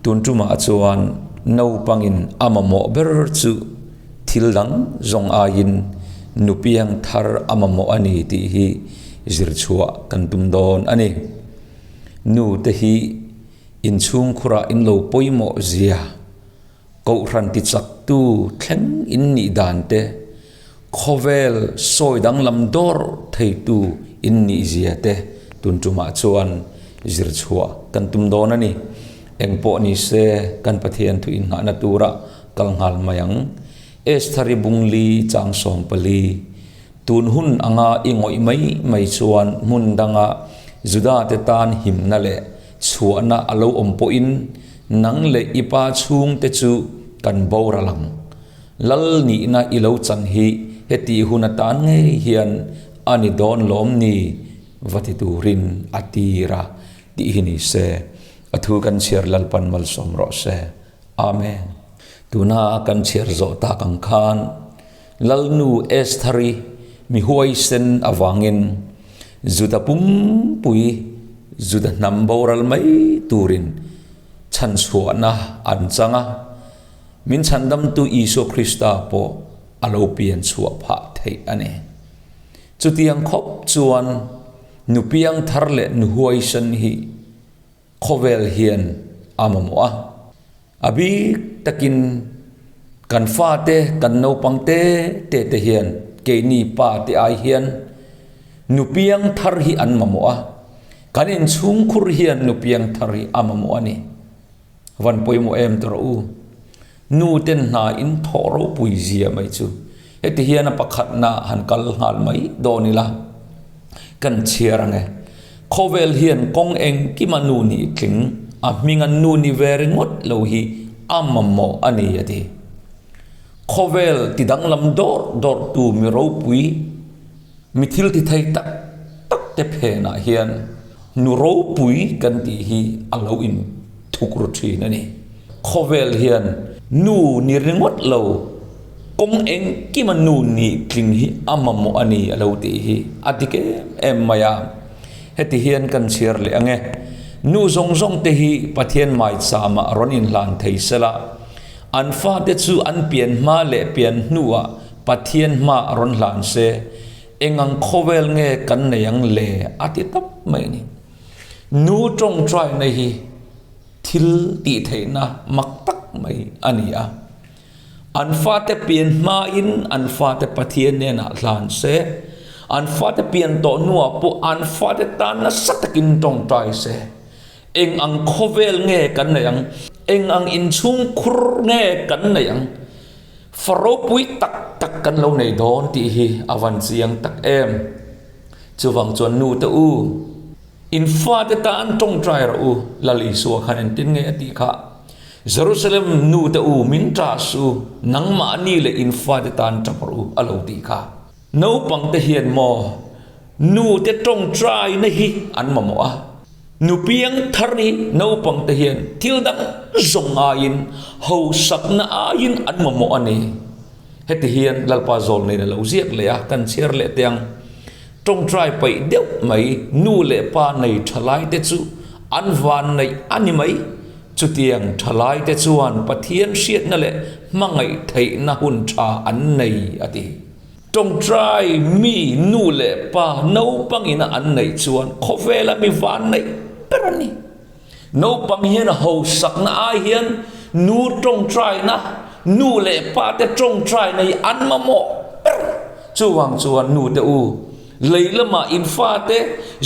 Tun tumah chuan naupangin a mamawh ber chu thil dang zawng aiin nu piang thar a mamawh a ni tih hi zir chhuah kan tum dawn a ni. Nu te hi inchhungkhurah in lo pawimawh zia. Kohhran tichaktu thleng in nih dan te, khawvel sawi danglam dawr theitu in nih zia te tun tumah chuan zir chhuah kan tum dawn a ni. Engpawh ni se kan Pathian thu inngahna tura kal nghal mai ang. Estheri Bungli chang 14, Tun hun anga i ngawih mai mai chuan hmun danga Juda te tan himna leh Chhuahna a lo awm pawhin nang leh i pa chhungte chu kan boral ang. Lal nihna i lo chan hi heti hun atan ngei hian a ni dawn lawm ni? Va ti turin a tir a tih hi ni se. A thu kan chhiar Lalpan malsawm rawh se. Amen. Tuna kan chhiar zawh tak ang khan Lalnu Estheri mi huaisen avangin Juda pumpui Juda hnam boral mai turin chhanchhuahna an chang a, min chhandamtu Isua Krista pawh a lo pian chhuah phah theih a ni. Chutiang khawp chuan nu piang thar leh nu huaisen hi Khawvel hian a mamawh a, a bik takin kan fate, kan naupang te te te hian keini pa te ai hian nu piang thar hi an mamawh a, kan inchhungkhur hian nu piang thar hi a mamawh a ni. Van pawimawh em tawh rawh u. Nu ten hna in thawh ropui zia mai chu heti hian a pakhatna han kal nghal mai dawn ila kan chhiar ang e. Khawvel hian kawng engkima nu nih tling a hminga nu ni ve ringawt lo hi a mamawh a ni a ti. Khawvel ti danglam dawrh dawrh tu mi ropui mi thil ti thei tak tak te phenah hian nu ropui kan tih hi a lo in thuk ru thin a ni. Khawvel hian nu ni ringawt lo, kawng engkima nu nih tling hi a mamawh a ni a lo tih hi a dik em em mai a. Heti hian kan chhiar leh ang e. Nu zawng zawng te hi Pathian maichama rawn inhlan thei sela, an fate chu an pian hma leh pian hnuah Pathian hma rawn hlan se, engang khawvel nge kan nei ang le a ti tawp mai a ni. Nu tawngtaina hi thil tih theihna mak tak mai a ni a. An fate pian hmain an fate Pathian hnenah hlan se, an fate pian tawh hnuah pawh an fate tan nasa takin tawngtai se. Eng ang khawvel nge kan neih ang? Eng ang inchhungkhur nge kan neih ang? Fa ropui tak tak kan lo nei dawn tih hi a van chiang tak em. Chuvang chuan nu te u, In fate tan tawngtai rawh u, Lal Isua khan engtin nge a tih kha? Jerusalem nu te u, min ṭah suh u, nangmahni leh in fate tan ṭap rawh u, a lo tih kha. Naupang te hian maw nu te tawngtaina hi an mamawh a, nu piang thar hi naupang te hian thil dang zawng aiin, hausakna aiin an mamawh a ni. Heti hian Lalpa zawl neiin a lo ziak leh a, kan chhiar leh teh ang. Tawngtai paih deuh mai nu leh pa nei thalaite chu an van neih a ni mai. Chutiang thalaite chuan Pathian hriatna leh hmangaih theihna hun tha an nei a ti. Tawngtai mi nu leh pa naupangina an neih chuan khawvela mi van neih ber a ni. Naupang hian a hausakna ai hian nu tawngtaina, nu leh pa te tawngtaina hi an mamawh ber. Chuvang chuan nu te u, lei lamah in fate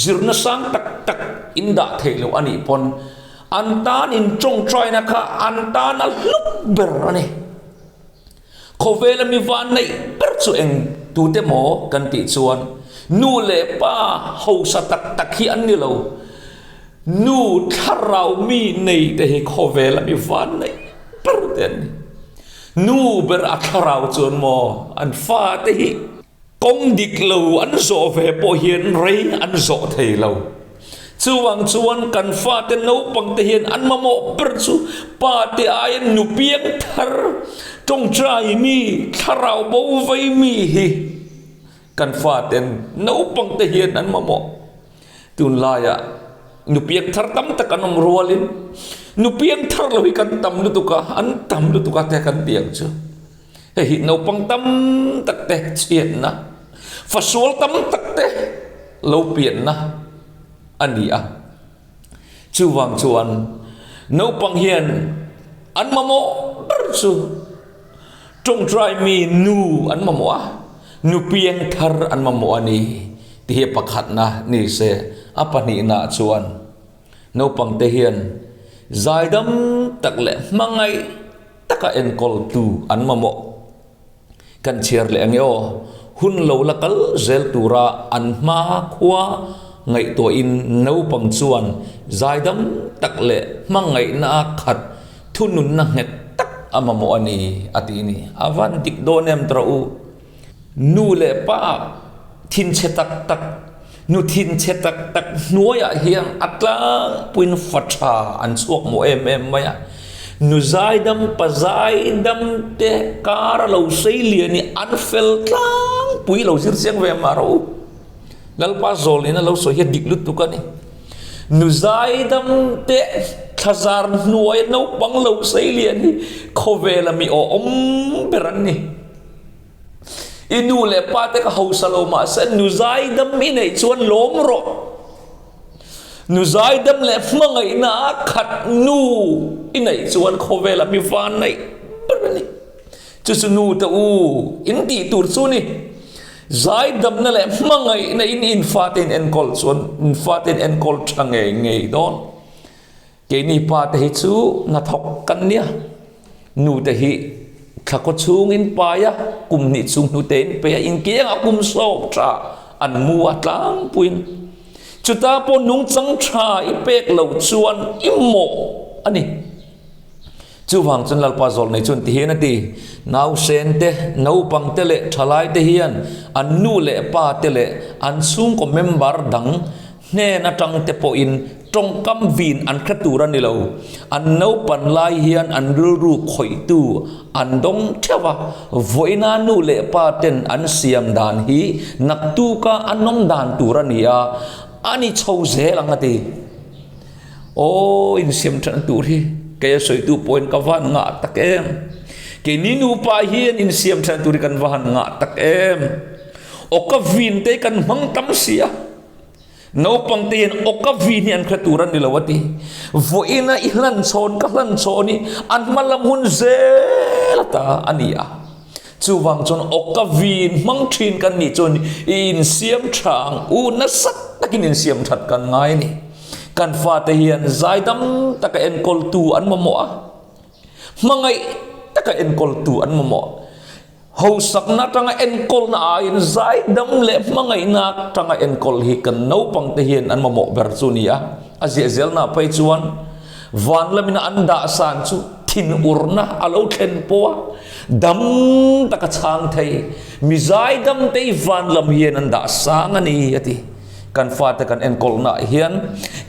zirna sang tak tak in dah theih loh a nih pawn an tan in tawngtaina kha an tan a hlup ber a ni. Khawvela mi van neih ber chu eng tute maw kan tih chuan nu leh pa hausa tak tak hi an ni lo. Nu thlarau mi nei te hi khawvela mi van neih ber te an ni. Nu ber a thlarau chuan maw an fate hi Kawng dik lo an zawh ve pawh hian rei an zawh thei lo. Chuvang chuan kan fate naupang te hian an mamawh ber chu pa te aiin nu piang thar, tawngtai mi, thlarau bo vei mi hi kan faten naupang te hian an mamawh. Tunlaiah. Nu piangthar tam tak an awm rualin nu piangthar lo hi kan tam lutuk a, an tam lutuk a te kan ti ang chu. Hei hi naupang tam tak te chhiatna, fasual tam tak te lo pianna a ni a. Chuvang chuan naupang hian an mamawh ber chu tawngtai mi nu an mamawh a, nu piangthar an mamawh a ni tih hi pakhatna ni se. A pahnihnaah chuan naupangte hian zaidam tak leh hmangaih taka enkawltu an mamawh. Kan chhiar leh ang e aw, hun lo la kal zel tura an hma khua ngaihtuahin naupang chuan zaidam tak leh hmangaihna a khat thununna nghet tak a mamawh a ni, a ti a ni. A van dik dawn em tawh u? Nu leh pa thinchhe tak tak, nu thinchhe tak tak hnuaiah hian a tlangpuiin fa tha an chhuak mawh em em mai a. Nu zaidam pa zaidam te kar a lo sei lian i an fel tlangpui lo zir chiang ve mah rawh u. Lalpa zawl in a lo sawi hi a dik lutuk a ni. Nu zaidam te thlazar hnuaia naupang lo sei lian hi khawvela mi awhawm ber an ni. I nu leh pa te ka hausa lo mahse nu zaidam i neih chuan lawm rawh. Nu zaidam leh hmangaihna a khat nu i neih chuan khawvelah mi van neih ber a ni. Chu chu nu te u in tih tur chu ni. Zaidamna leh hmangaihna in in fate in enkawl chuan in fate in enkawl tha ngei ngei dawn. Keini pa te hi chu hnathawk kan nia, nu te hi thlakaw chhungin pai a, kum hnih chung hnute in pe a, inkiangah kum sawm tha an mu a tlangpuiin. Chuta pawh nungchang tha i pek loh chuan i mawh a ni. Chuvang chuan Lalpa Zawlnei chuan ti hian a ti, Nausen te, naupang te leh thalai te hian an nu leh pa te leh an chhungkaw member dang Hnen atang te pawhin tawngkam vin an hre tur a ni lo. An naupan lai hian an rilru khawihtu an dawng theuh a, vawiina nu leh pa ten an siam dan hi naktuka an awm dan tur a ni a, a ni chho zel ang a ti. Aw insiam thatna tur hi kei a sawitu pawhin ka va han ngah tak em. Keini nupa hian insiam thatna tur hi kan va han ngah tak em. Aw ka vin te hi kan hmang tam si a. Naupang te hian awka vin hi an hre tur a ni lo a ti. Vawiina i hlan chhawn ka hlan chhawn hi an hma lam hun zel ata a ni a. Chuvang chuan awka vin hmang thin kan nih chuan i insiam tha ang u nasa takin insiam that kan ngai a ni. Kan fate hian zaidam taka enkawltu an mamawh a, hmangaih taka enkawltu an mamawh. Hausakna atanga enkawlna aiin zaidam leh hmangaihna atanga enkawl hi kan naupangte hian an mamawh ber chu a ni a. A ziahzelna phei chuan van lamina an dahsan chu thinurna a lo thlen pawh a, dam taka chhang thei mi zaidamte hi van lam hian an dahsang a ni a ti. Kan fate kan enkawlnaah hian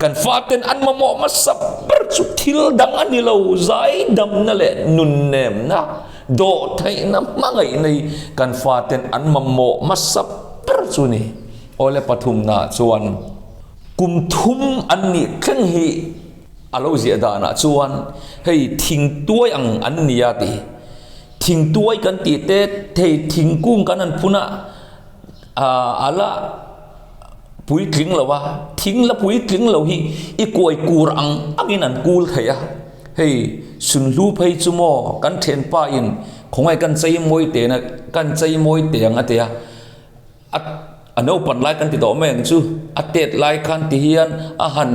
kan faten an mamawh hmasa ber chu thil dang a ni lo, zaidamna leh nunnemna. Dawhtheihna hmangaihna hi kan faten an mamawh hmasa ber chu ni. Awle pathumnaah chuan kum thum an nih thleng hi a lo ziah danah chuan hei thingtuai ang an ni a ti. Thingtuai kan tih te thei thingkung kan han phun a, a la puitling lo a, thing la puitling lo hi i kuai kur ang angin an kul thei a. Hei Sunhlu phei chu maw kan thianpa in khawngaih kan chei mawi te na kan chei mawi te ang a ti a, a a naupan lai kan ti tawh mai ang chu a tet lai khan ti hian a han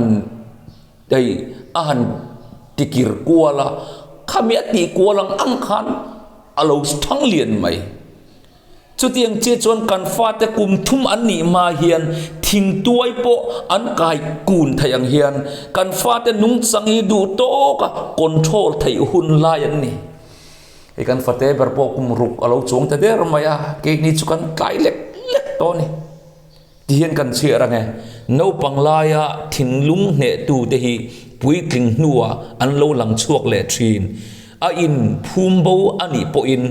hei a han tikir kual a, khami a tih kual ang ang khan a lo thang lian mai. Chutiang chiah chuan kan fate kum thum an nih hma hian thingtuai pawh an kai kun theih ang hian kan fate nungchang hi duh tawka control theih hun lai an ni. Hei kan fate ber pawh kum ruk a lo chuang ta der mai a, keini chu kan tlai lek lek tawh a ni. Ti hian kan chhiar ang e, naupang laia thinlung hnehtute hi puitling hnuah an lo lang chhuak leh thin. A in phum bo a nih pawhin.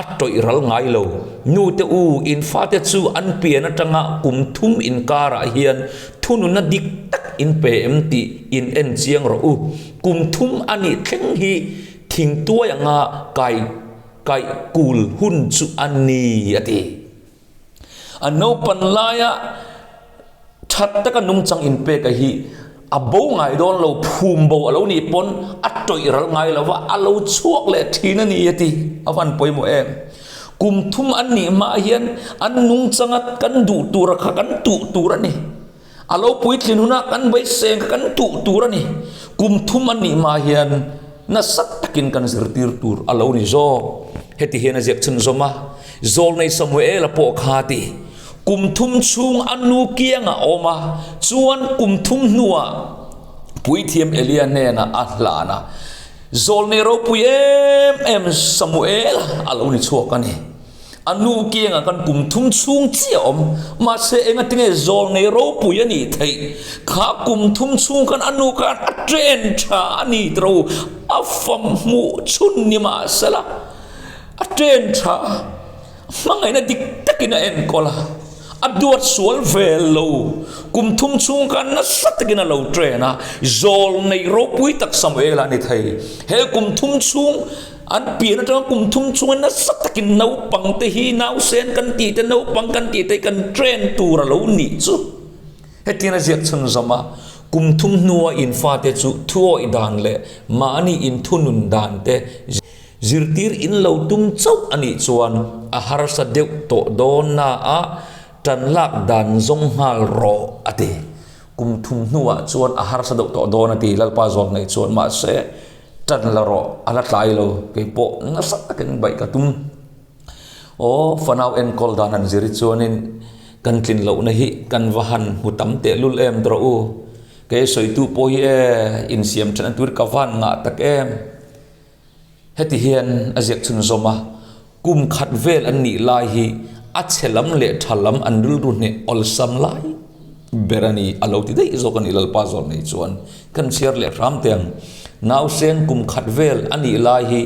A tawih ral ngai lo. Nute u, in fate chu an pian atanga kum thum inkarah hian thununna dik tak in pe em tih in en chiang rawh u. Kum thum a nih thleng hi thingtuai anga kai kaih kul hun chu a ni, a ti. A naupan laia that taka nungchang inpek a hi a bo ngai dawn lo, phum bo a lo nih pawn a tawih ral ngai lo va, a lo chhuak leh thin a ni a ti. A van pawimawh em? Kum thum an nih hma hian an nungchanga kan duh tura kha kan tuh tur a ni. A lo puitlin hunah kan beiseng kha kan tuh tur a ni. Kum thum an nih hma hian nasa takin kan zirtir tur a lo ni zawk. Heti hian a ziak chhunzawm a, Zawlnei Samuela pawh kha ti. Kum thum chhung a nu kiangah a awm a, chuan kum thum hnuah Puithiam Elia hnenah a hlan a. Zawlnei ropui em em Samuela a lo ni chhuak a ni. A nu kiangah kan kum thum chhung chiah a awm, mahse engatinge zawlnei ropui a nih theih? Kha kum thum chhung khan a nu khan a chen tha a ni tiro, a fam hmuh chhun ni mahsela a chen tha, hmangaihna dik takin a enkawl a, a duat sual vel lo. Kum thum chhung khan nasa takin a lo chen a, zawlnei ropui tak Samuel a ni thei. He kum thum chhung. An pian atanga kum thum chunga nasa takin naupang te hi nausen kan tih te, naupang kan tih te hi kan train tur a lo nih chu. Hetiang a ziak chhunzawm a, kum thum hnua in fate chu thuawih dan leh mahni inthunun dan te zirtir in lo tum chauh a nih chuan a harsa deuh tawh dawn na a tan lak dan zawng nghal rawh a ti. Kum thum hnuah chuan a harsa deuh tawh dawn a ti Lalpa zawk nei chuan mahse Ṭan la rawh, a la tlai lo, kei pawh nasa takin baih ka tum. Aw, fanau enkawl dan han zir hi chuanin kan tlin lohna hi kan va han hmu tam tehlul em tawh u. Kei sawitu pawh hi e, insiam ṭhatna tur ka van ngah tak em. Heti hian a ziak chhunzawm a. Kum khat vel an nih lai hi a chhe lam leh tha lam an rilru hneh awlsam lai ber a ni a lo ti daih zawk a ni Lalpa zawh nei chuan kan chhiar leh hram teh ang. Nausen kum khat vel a nih lai hi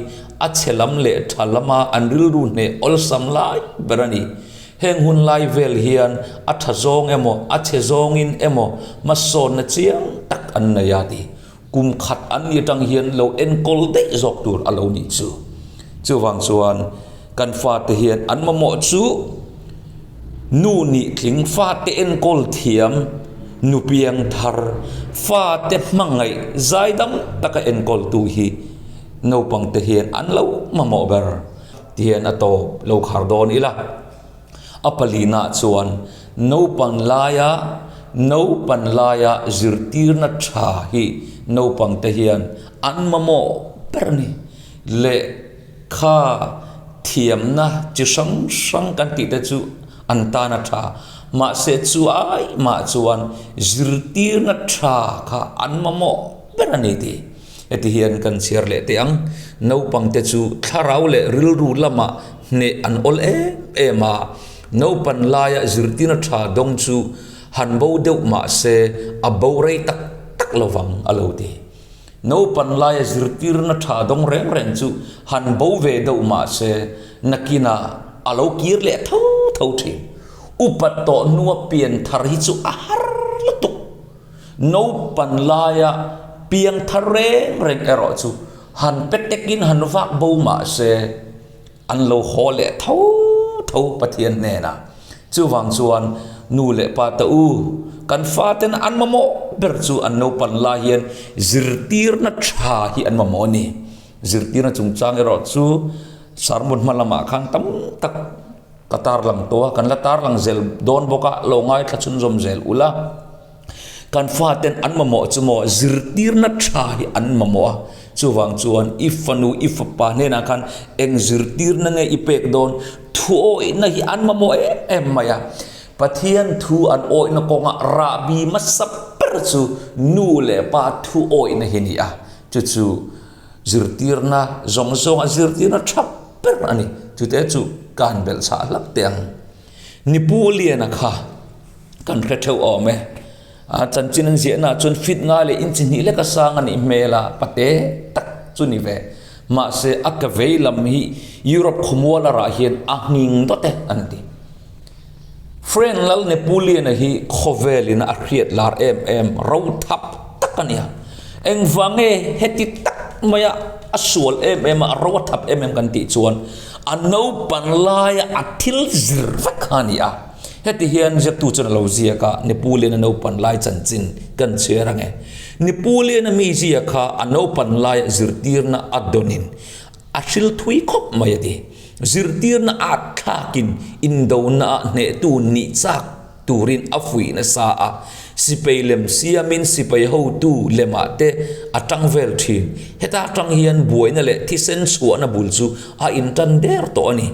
a chhe lam leh tha lama an rilru hneh awlsam lai ber a ni. Heng hun lai vel hian a tha zawng emaw a chhe zawngin emaw hmasawnna chiang tak an nei a ti. Kum khat an ni atang hian lo enkawl daih zawk tur a lo nih chu. Chuvang chuan kan fate hian an mamawh chu nu nih tling, fate enkawl thiam, nu piang thar, fate hmangaih zaidam taka enkawltu hi naupangte hian an lo mamawh ber ti hian a tawp lo khar dawn ila. A palina chuan naupan laia naupan laia zirtirna tha hi naupangte hian an mamawh ber a ni. Lehkha thiamna chi hrang hrang kan tih te chu an tan a tha. Mahse chu ai mah chuan zirtirna tha kha an mamawh ber a ni tih Heti hian kan chhiar leh teh ang, naupangte chu thlarau leh rilru lamah hneh an awl em em a, naupan laia zirtirna tha dawng chu han bo deuh mah se a bo rei tak tak lo vang a lo ti. Naupan laia zirtirna tha dawng reng reng chu han bo ve deuh mah se nakinah a lo kir leh tho tho thin. Upat tawh hnua pian thar hi chu a har lutuk. Naupan laia piang thar reng reng erawh chu han pe tekin han vak bo mah se an lo haw leh tho tho Pathian hnenah. Chuvang chuan nu leh pa te u, kan faten an mamawh ber chu an naupan lai hian zirtirna tha hi an mamawh a ni. Zirtirna chungchang erawh chu sermon hma lamah khan tam tak Ka tarlang tawh a, kan la tarlang zel dawn bawk a, lo ngaithla chhunzawm zel ula. Kan faten an mamawh chu maw zirtirna tha hi an mamawh a, chuvang chuan i fanu i fapa hnenah khan eng zirtirna nge i pek dawn thuawihna hi an mamawh em em mai a. Pathian thu an awihna kawngah rahbi hmasa ber chu nu leh pa thuawihna hi a ni a, chu chu Zirtirna zawng zawnga zirtirna tha ber a ni. Chute chu ka han belh chhah hlak teh ang. Nipu Liana kha kan hre theuh awm e. A chanchin an ziahnaah chuan fit nga leh inchi hnih leka sang a nih hmel a, pate tak chu ni ve. Mahse a ke vei lam hi Europe khawmual a rah hian a nghing dawt e an ti. Frank Lal Nepulian-a hi khawvelin a hriat lar em em ro thap tak a nia. Engvang nge heti tak maia a sual em em a, a ro a thap em em kan tih chuan a naupan laia a thil zir vek kha a ni a. Heti hian ziaktu chuan a lo ziak a, Nepulian-a naupan lai chanchin kan chhiar ang e. Nepulian-a mizia kha a naupan laia zirtirna a dawnin a hril thui khawp mai a ti. Zirtirna at thlakin indonaah hnehtu nih chak turin a fuih nasa a, sipai lem siamin sipai hotu lemah te a tang vel thin. Heta tang hian buaina leh thisen chhuahna bul chu a intan der tawh a ni.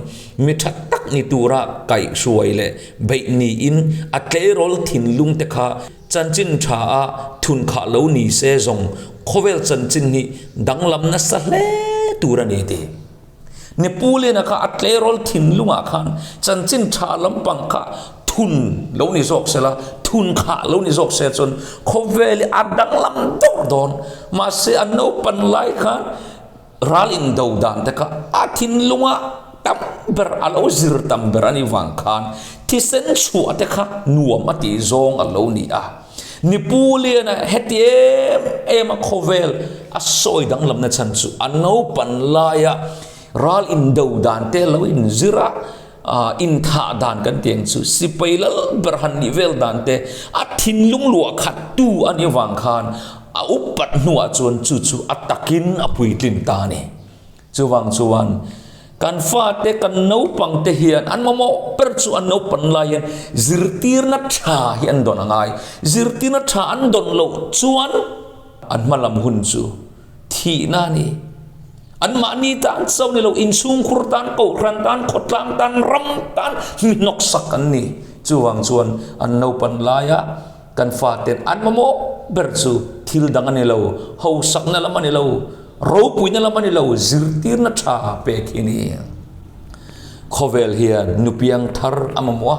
Mi tha tak ni tura kaihhruai leh beih niin a tleirawl thinlung te kha chanchin tha a thun khah lo ni se zawng khawvel chanchin hi danglam nasa hle tur a ni tih. Nepuliana kha a tleirawl thinlungah khan chanchin tha lampang kha thun lo ni zawk se la, thun khah lo ni zawk se chuan khawvel hi a danglam dawr dawn. Mahse a naupan lai khan ral indo dan te kha a thinlunga tam ber a lo zir tam ber a nih vang khan thisen chhuah te kha nuam a tih zawng a lo ni a. Nipuliana heti em em a khawvel a sawi danglamna chhan chu a naupan laia ral indo dan te lo inzir a, inthah dan kan tih ang chu sipai lal ber han nih vel dan te a thinlung luah khat tu a nih avang khan a upat hnuah chuan chu chu a takin a puitlin ta a ni. Chuvang chuan kan fate, kan naupangte hian an mamawh ber chu an naupan lai hian zirtirna tha hi an dawn a ngai. Zirtirna tha an dawn loh chuan an hma lam hun chu thihna a ni. Anmahni tan chauh ni lo, inchhungkhur tan, kohhran tan, khawtlang tan, ram tan mi hnawksak an ni. Chuvang chuan an naupan laia kan faten an mamawh ber chu thil dang a ni lo, hausakna lam a ni lo, Ropuina lam a ni lo, zirtirna tha pek hi ni. Khawvel hian nu piang thar a mamawh a,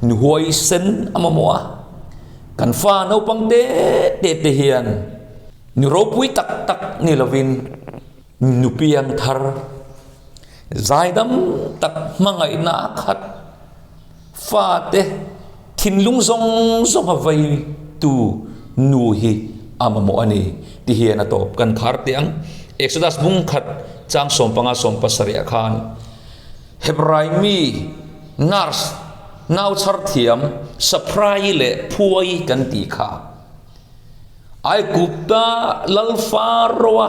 nu huaisen a mamawh a. Kan fa naupang te te te hian nu ropui tak tak ni lovin nu piang thar zaidam tak hmangaihna a khat. Fate thinlung zawng zawnga veitu nu hi a mamawh a ni ti hian a tawp kan khar teh ang. Exodus bung khat chang 15 17 ah khan Hebrai mi nurse nau chhar thiam Saphrai leh Phuai kan tih kha Aigupta lal Pharaoh-a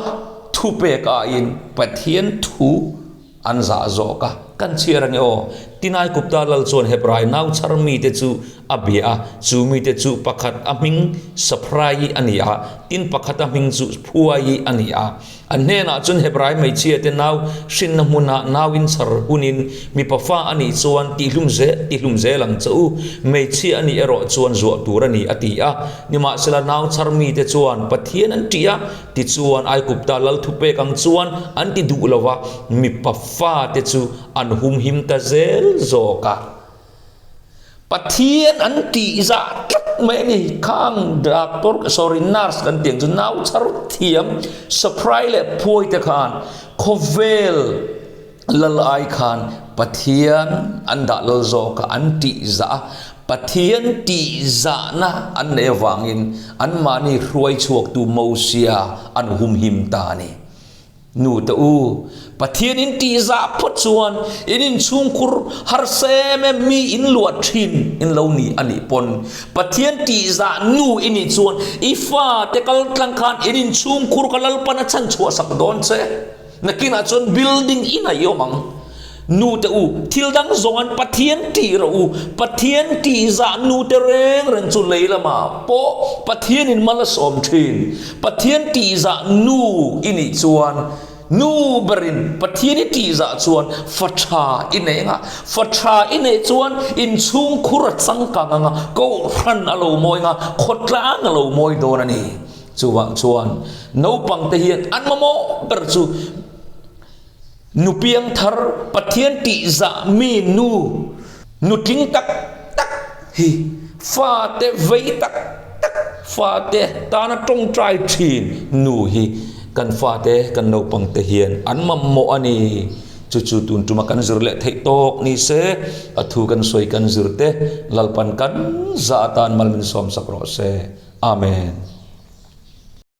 thupek aiin Pathian thu An zah zawk a, kan chhiar a ni aw. Tinai Gupta lal chuan Hebrai nau chhar mite chu a bia a, chu mite chu pakhat a hming Saphrai a ni a, tin pakhat a hming chu Phuai a ni a. An hnenah chuan Hebrai hmeichhia te nau hrinna hmunah nau in chhar hunin mipa fa a nih chuan tihlum zel tihlum zel ang che u, hmeichhia a nih erawh chuan zuah tur a ni a ti a. Nimahsela nau chhar mite chuan Pathian an ṭih a, Tichuan, Aigupta lal thupek ang chuan an ti duh lo va, mipa fate chu an humhim ta zel zawk a. Pathian an tihzah tlat mai a ni. Khang doctor, sorry, nurse kan tih ang chu nau chhar thiam, Saphrai leh Phuai te khan khawvel Lal ai khan Pathian an dah lal zawk a, an tihzah a, Pathian tihzahna an neih avangin anmahni hruai chhuaktu Mosia an humhim ta a ni. Nu te u, Pathian in tihzah phawt chuan in inchhungkhur harsa em em mi in luah thin in lo ni a nih pawn Pathian tihzah nu i nih chuan i fate kal tlang khan in inchhungkhur ka Lalpan a chhanchhuah sak dawn che. Nakinah chuan building in a i awm ang. Nu te u, thil dang zawng an Pathian tih rawh u. Pathian tih zah nu te reng reng chu lei lamah pawh Pathianin mal a sawm thin. Pathian tih zah nu i nih chuan nu berin Pathian i tih zah chuan fa tha i nei ang a. Fa tha i neih chuan inchhungkhur a changkang ang a, kohhran a lo mawi ang a, khawtlang a lo mawi dawn a ni. Chuvang chuan naupangte hian an mamawh ber chu nu piangthar Pathian tihzah mi nu nutling tak tak hi fate vei tak tak fate tana tawngtai thin nu hi. Kan fate, kan naupangte hian an mamawh a ni. Chu chu tun tuma kan zir leh theih tawk ni se, a thu kan sawi kan zir te Lalpan kan zah atan mal min sawmsak rawh se. Amen.